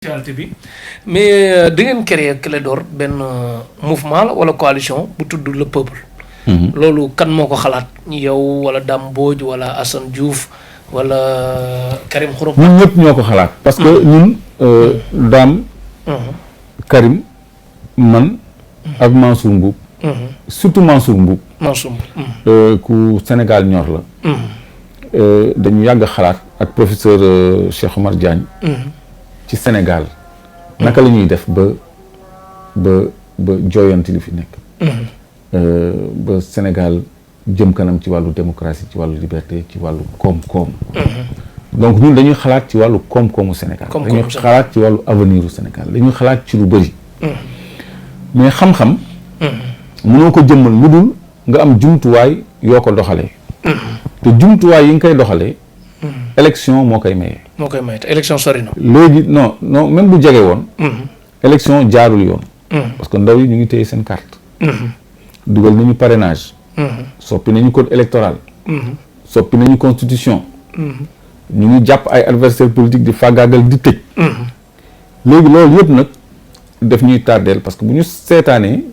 actualité bi mais da ngeen créer Clédor benn mouvement la wala coalition bu tudd le peuple. loolu kan moo ko xalaat yow wala Dame Mbodj wala Assane Diouf wala Karim Xurum. ñun ñëpp ñoo ko xalaat. parce que ñun Dame. Karim man ak Mansour Mboup. surtout Mansour Mboup. Mansour Mboup. ku Sénégal ñor la. dañu yàgg xalaat ak professeur Cheikh Omar Diagne. ci Sénégal. naka la ñuy def ba jooyanti li fi nekk. ba Sénégal jëm kanam ci wàllu démocratie ci wàllu liberté ci wàllu koom-koom. donc ñun dañuy xalaat ci wàllu koom-koomu Sénégal. dañuy xalaat ci wàllu avenir u Sénégal dañuy xalaat ci lu bëri. mais xam-xam. mënoo ko jëmmal lu dul nga am jumtuwaay yoo ko doxalee. te jumtuwaay yi nga koy doxalee. élection moo koy maye. moo koy maye te élection sori na. léegi non même bu jege woon. élection jaarul yoon. parce que ndaw yi ñu ngi téye seen carte. dugal nañu parrainage. soppi nañu code électoral. soppi nañu constitution. ñu ngi jàpp ay adversaires politiques di fàggaagal di tëj. léegi loolu yëpp nag def ñuy tardeel parce que bu ñu seetaanee.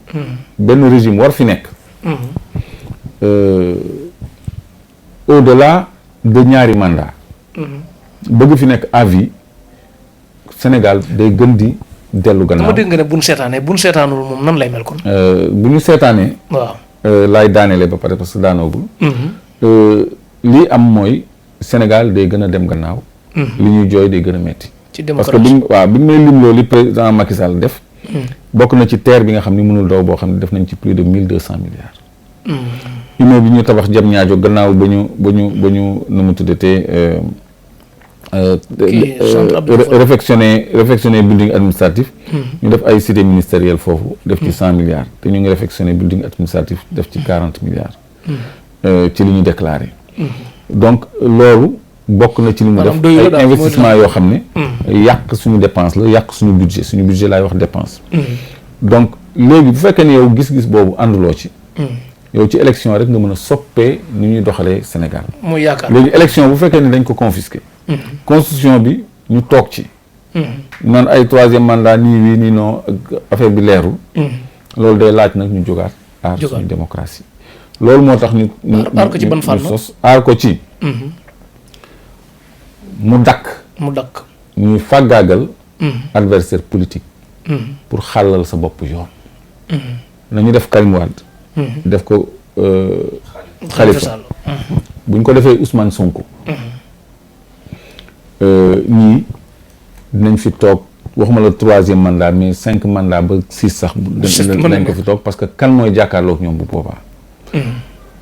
benn régime war fi nekk. au-delà de ñaari mandat bëgg fi nekk à vie Sénégal day gën di dellu gannaaw. dama dégg nga ne bu ñu seetaanul moom nan lay mel kon. bu ñu seetaanee. waaw laay daaneele ba pare parce que daanoogul. lii am mooy Sénégal day gën a dem gannaaw. li ñuy jooy day gën a metti. ci parce démocratie que bi ñu may lim loolu li président Macky Sall def. bokk na ci terre bi nga xam ni mënul daw boo xam ne def nañ ci plus de 1200 milliards. immeuble bi ñu tabax jam ñaajo gannaaw ba ñu nu mu tuddatee. réfectionner building administratif. ñu def ay cité ministérielle foofu. def ci 100 milliards te ñu ngi réfectionner building administratif def ci 40 milliards. ci li ñu déclaré. donc loolu bokk na ci li mu def ay investissement yoo xam ne. yàq suñu dépense la yàq suñu budget laay wax dépense. donc léegi bu fekkee ne yow gis-gis boobu ànduloo ci. yow ci élection rek nga mën a soppee ni ñuy doxalee Sénégal. mooy yaakaar léegi élection bu fekkee ne dañ ko confisqué. constitution bi ñu toog ci. naan ay troisième mandat nii wii nii non affaire bi leerul. loolu day laaj nag ñu jógaat aar suñu démocratie. loolu moo tax ñu aar ko ci ban fànn sos aar ko ci. mu dakk ñuy fàggaagal. adversaire politique. pour xàllal sa bopp yoon. nañu def Karim Wade. def ko Khalifa buñ ko defee Ousmane Sonko. ñii dinañ fi toog waxuma la 3e mandat mais 5 mandats ba 6 sax. dinañ ko fi toog parce que kan mooy jàkkaarloog ñoom bu boobaa.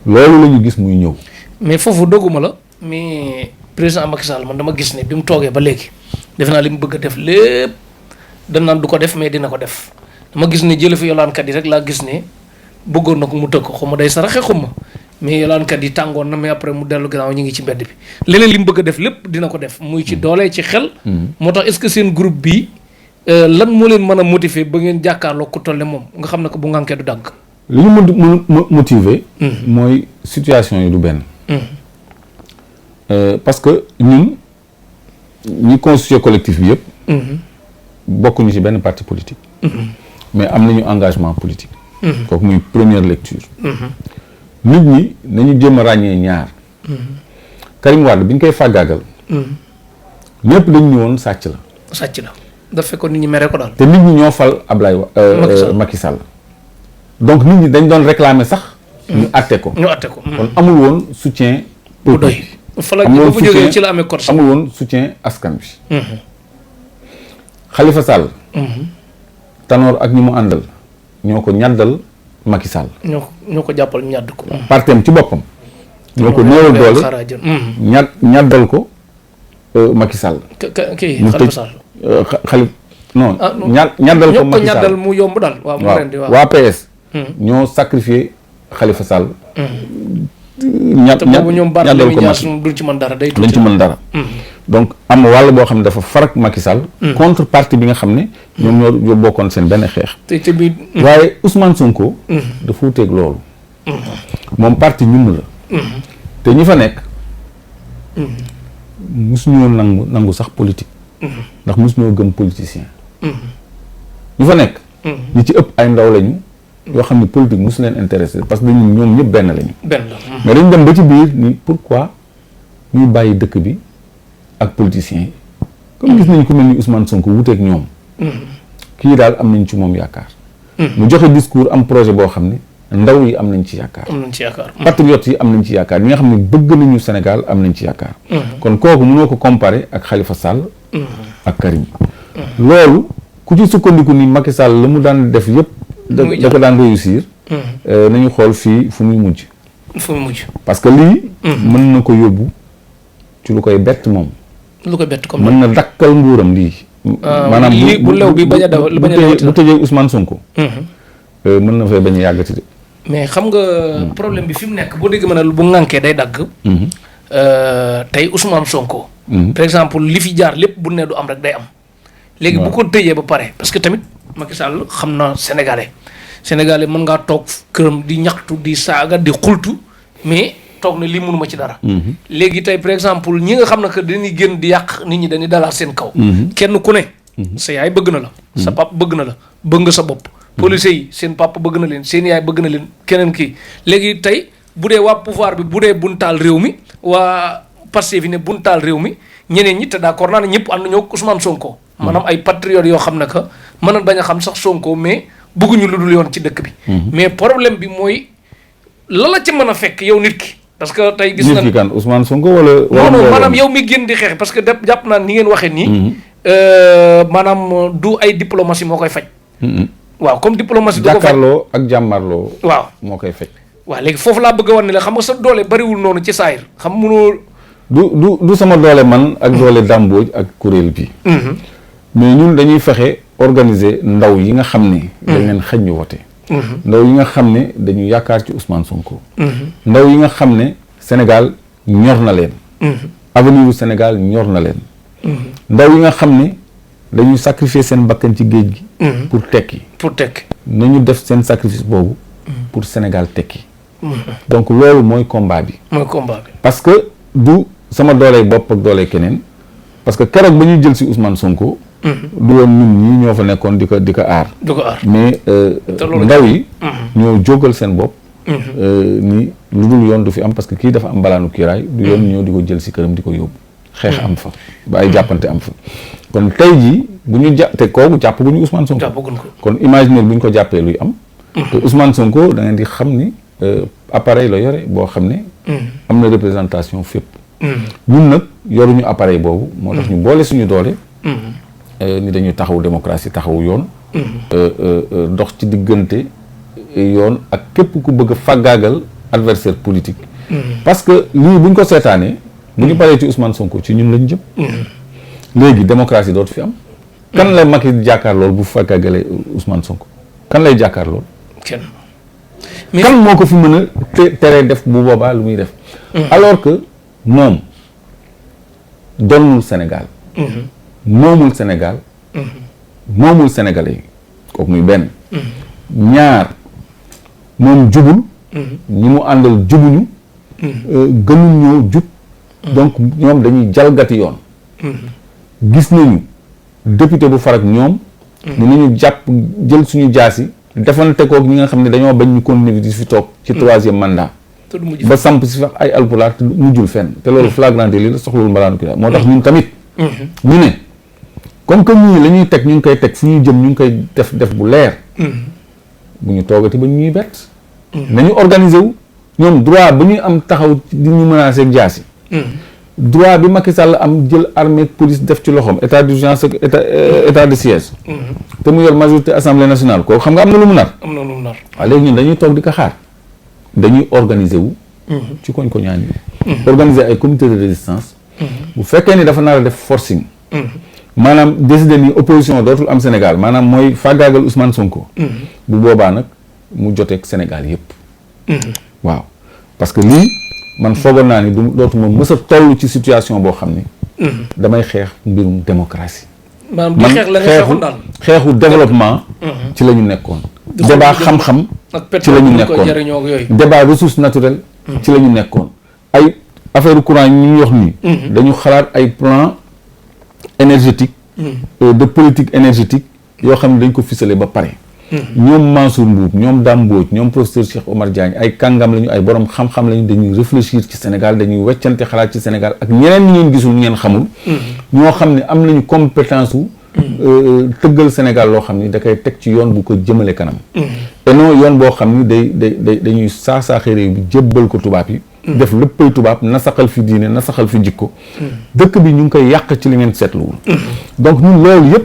loolu la ñu gis muy ñëw. mais foofu dogguma la mais président Macky Sall man dama gis ne bi mu toogee ba léegi defe naa li mu bëgg a def lépp dañ naan du ko def mais dina ko def dama gis ne jële fi yolaankat yi rek laa gis ne. bëggoon na ko mu tëgg ko xuma day saraxe xuma mais yolaankat yi tàngoon na mais après mu dellu gannaaw ñu ngi ci mbedd bi leneen li mu bëgg a def lépp dina ko def muy ci doole ci xel. moo tax est-ce que seen groupe bi lan moo leen mën a motiver ba ngeen jàkkaarloo ku toll ne moom nga xam ne ko bu ngànkee du dàgg. li ñu motiver. mooy situation yi du benn. parce que ñun ñi constitué collectif bi yëpp. bokkuñu ci benn parti politique. mais am nañu engagement politique. kooku muy première lecture. nit ñi nañu jéem a ràññee ñaar. Karim Wade bi ñu koy fàggaagal. ñëpp dañu ñëwoon sàcc la. sàcc la daf fekkoon nit ñi mere ko daal. te nit ñi ñoo fal Macky Sall. donc nit ñi dañ doon réclamer sax. ñu àtte ko. kon amul woon soutien. bu doy fa la bu jógee ci la amee code. amul woon soutien askan bi. Khalifa Sall. Tanor ak ñi mu àndal. ñoo ko ñaddal Macky Sall. ñoo ko jàppal ñadd ko. partem ci boppam. ñoo ko néewal doole ñaddal ko Macky Sall. kii Khalifa Sall. non ñaddal ko Macky Sall ñaddal mu yomb daal. waaw waa PS. ñoo sacrifié Khalifa Sall. ñoom ñaddal ko Macky duñ ci mën dara day duñ ci mën dara. donc am wàll boo xam ne dafa farak Macky Sall. contre parti bi nga xam ne. ñoom ñoo bokkoon seen benn xeex. waaye Ousmane Sonko. dafa wuteeg loolu. moom parti ñun la. te ñi fa nekk. musuñu woon nangu sax politique. ndax mosuñoo gëm politicien. ñu fa nekk. ñi ci ëpp ay ndaw lañu. yoo xam ne politique mosu leen intéressé parce que dañu ñoom ñëpp benn lañu. mais dañu dem ba ci biir ni pourquoi ñuy bàyyi dëkk bi ak politiciens yi. comme gis nañ ku mel ni Ousmane Sonko wuteeg ñoom. kii daal am nañ ci moom yaakaar. mu joxe discours am projet boo xam ne ndaw yi am nañ ci yaakaar. patriotes yi am nañ ci yaakaar ñi nga xam ne bëgg nañu Sénégal am nañ ci yaakaar. kon kooku mënoo ko comparer ak Khalifa Sall. ak Karim. loolu ku ci sukkandiku ni Macky Sall la mu daan def yëpp. da ko daan réussir. nañu xool fii fu muy mujj. parce que lii. mën na ko yóbbu ci lu koy bett moom. lu koy bett comme mën na dakkal nguuram lii. maanaam bu lew bi bañ a daw bu tëjee Ousmane Sonko. mën na fay bañ a yàggati de. mais xam nga problème bi fi mu nekk boo dégg ma ne bu ŋànkee day dagg. tey Ousmane Sonko. par exemple li fi jaar lépp bu ne du am rek day am. léegi bu ko tëjee ba pare parce que tamit Macky Sall xam na sénégalais mën ngaa toog këram di ñaxtu di saaga di xultu mais toog ne lii mënuma ci dara. léegi tey par exemple ñi nga xam ne que dañuy génn di yàq nit ñi dañuy dalaat seen kaw. kenn ku ne. sa yaay bëgg na la. sa papa bëgg na la bëgg nga sa bopp. policiers yi seen papa bëgg na leen seen yaay bëgg na leen keneen kii léegi tey bu dee waa pouvoir bi bu dee buñ taal réew mi waa Pastef fi ne buñ taal réew mi ñeneen ñi te d'accord naa ne ñëpp ànd ñoo Ousmane Sonko. maanaam ay patriotes yoo xam ne que mën na bañ a xam sax Sonko mais bëgguñu lu dul yoon ci dëkk bi. mais problème bi mooy la la ca mën a fekk yow nit ki. parce que tey gis na nit ki kan Ousmane Sonko wala. non maanaam yow mi génn di xeex parce que jàpp naa ni ngeen waxee nii. maanaam du ay diplomatie moo koy faj. waaw comme diplomatie du ko faj jàkkaarloo ak jàmmarloo. waaw moo koy faj. waaw léegi foofu laa bëgg a wan ne la xam nga sa doole bariwul noonu ci saayir xam munoo. du sama doole man ak doole dàmbooj ak kuréel bi. mais ñun dañuy fexe organiser ndaw yi nga xam ne. dañ leen xañ ñu wote. ndaw yi nga xam ne dañu yaakaar ci Ousmane Sonko. ndaw yi nga xam ne Sénégal ñor na leen. avenir u Sénégal ñor na leen. ndaw yi nga xam ne dañuy sacrifier seen bakkan ci géej gi. pour tekki. nañu def seen sacrifice boobu. pour Sénégal tekki. donc loolu mooy combat bi. parce que du sama dooley bopp ak dooley keneen parce que keroog ba ñuy jël si Ousmane Sonko. du woon ñun ñii ñoo fa nekkoon di ko aar. mais ndaw yi. ñoo jógal seen bopp. ni lu dul yoon du fi am parce que kii dafa am mbalaanu kiiraay du yoon ñëw di ko jël si këram di ko yóbbu. xeex am fa ba ay jàppante am fa kon tey jii bu ñu te kooku jàpp gu ñu Ousmane Sonko. kon imaginer bu ñu ko jàppee luy am. te Ousmane Sonko da ngeen di xam ni appareil la yore boo xam ne. am na représentation fépp. ñun nag yoruñu appareil boobu. moo tax ñu boole suñu doole. ni dañuy taxaw démocratie taxaw yoon. dox ci diggante yoon ak képp ku bëgg a fàggaagal adversaire politique. parce que lii buñ ko seetaanee. bu ñu paree ci Ousmane Sonko ci ñun lañ jëm. léegi démocratie dootu fi am. kan la Macky jàkkaar lool bu fàggaagalee Ousmane Sonko kan lay jàkkaar lool. kan moo ko fi mën a teree def bu boobaa lu muy def. alors que moom donnul Sénégal. moomul Sénégal. moomul Sénégalais yi kooku muy benn. ñaar moom jubul. ñi mu àndal jubuñu. gënuñ ñoo jub. donc ñoom dañuy jalgati yoon. gis nañu député bu farak ñoom. dinañu jàpp jël suñu jaasi defante koog ñi nga xam ne dañoo bañ ñu continuer di fi toog ci troisième mandat. ba samp si fax ay alpulaar te mujjul fenn te loolu flagrant délit la soxlawul mbalaanu ki moo tax ñun tamit. ñu ne comme que ñii la ñuy teg ñu ngi koy teg fu ñuy jëm ñu ngi koy def bu leer. bu ñu toogati ba ñuy bett. nañu organiser wu ñoom droit ba ñuy am taxaw di ñu menacer ak jaasi. droit bi Macky Sall am jël armée police def ci loxoom état d'urgence ak état de siège. te mu yor majorité assemblée nationale kooku xam nga am na lu mu nar. waaw léegi ñun dañuy toog di ko xaar dañuy organiser wu. ci koñ ko ñaan yi. organiser ay comité de résistance. bu fekkee ni dafa nar a def forcing. maanaam décider ni opposition dootul am Sénégal maanaam mooy fàggaagal Ousmane Sonko. bu boobaa nag mu joteeg Sénégal yépp. waaw parce que lii. man foogoon naa ni dootuma mës a toll ci situation boo xam ni. damay xeex mbirum démocratie. maanaam di xeex la nga xeexoon daal xeexu développement. ci la ñu nekkoon. débat xam-xam. ci la ñu nekkoon débat ressources naturelles. ci la ñu nekkoon ay affaire courant yi ñu wax nii. dañu xalaat ay plan énergétique de politique énergétique yoo xam ne dañ ko ficelé ba pare ñoom Mansour Mbuub ñoom Dame Mbodj ñoom professeur Cheikh Omar Diagne ay kàngam lañu ay borom xam-xam lañu dañuy réfléchir ci Sénégal dañuy weccante xalaat ci Sénégal ak ñeneen ñi ngeen gisul ñu ngeen xamul ñoo xam ne am nañu compétence wu tëggal Sénégal loo xam ni da koy teg ci yoon bu ko jëmale kanam et non yoon boo xam ni dañuy saaxee réew bi jébbal ko tubaab yi def léppay tubaab nasaxal fi diine nasaxal fi jikko dëkk bi ñu ngi koy yàq ci li ngeen seetluwul donc ñun loolu yëpp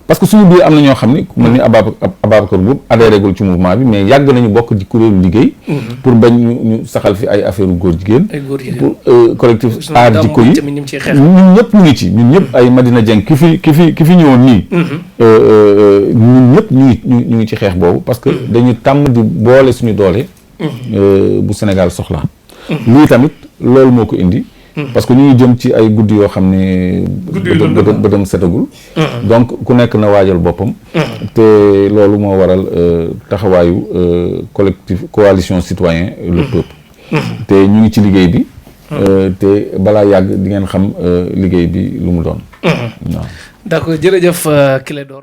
parce que suñu biir am na ñoo xam ni ku mel ni Ababacar Mboup adhéré gul ci mouvement bi mais yàgg nañu bokk ci kuréelu liggéey pour bañ ñu saxal fi ay affaire góor jigéen pour collectif aar jikko yi ñun ñëpp ñu ngi ci ñun ñëpp ay Madina Dieng ki fi ñëwoon nii ñun ñëpp ñu ngi ci xeex boobu parce que dañu tàmm di boole suñu doole bu Sénégal soxla lii tamit loolu moo ko indi parce que ñu ngi jëm ci ay guddi yoo xam ne bëtam setagul donc ku nekk na waajal boppam te loolu moo waral taxawaayu collectif coalition citoyen le peuple te ñu ngi ci liggéey bi te balaa yàgg di ngeen xam liggéey bi lu mu doon waaw d'accord jërëjëf Clédor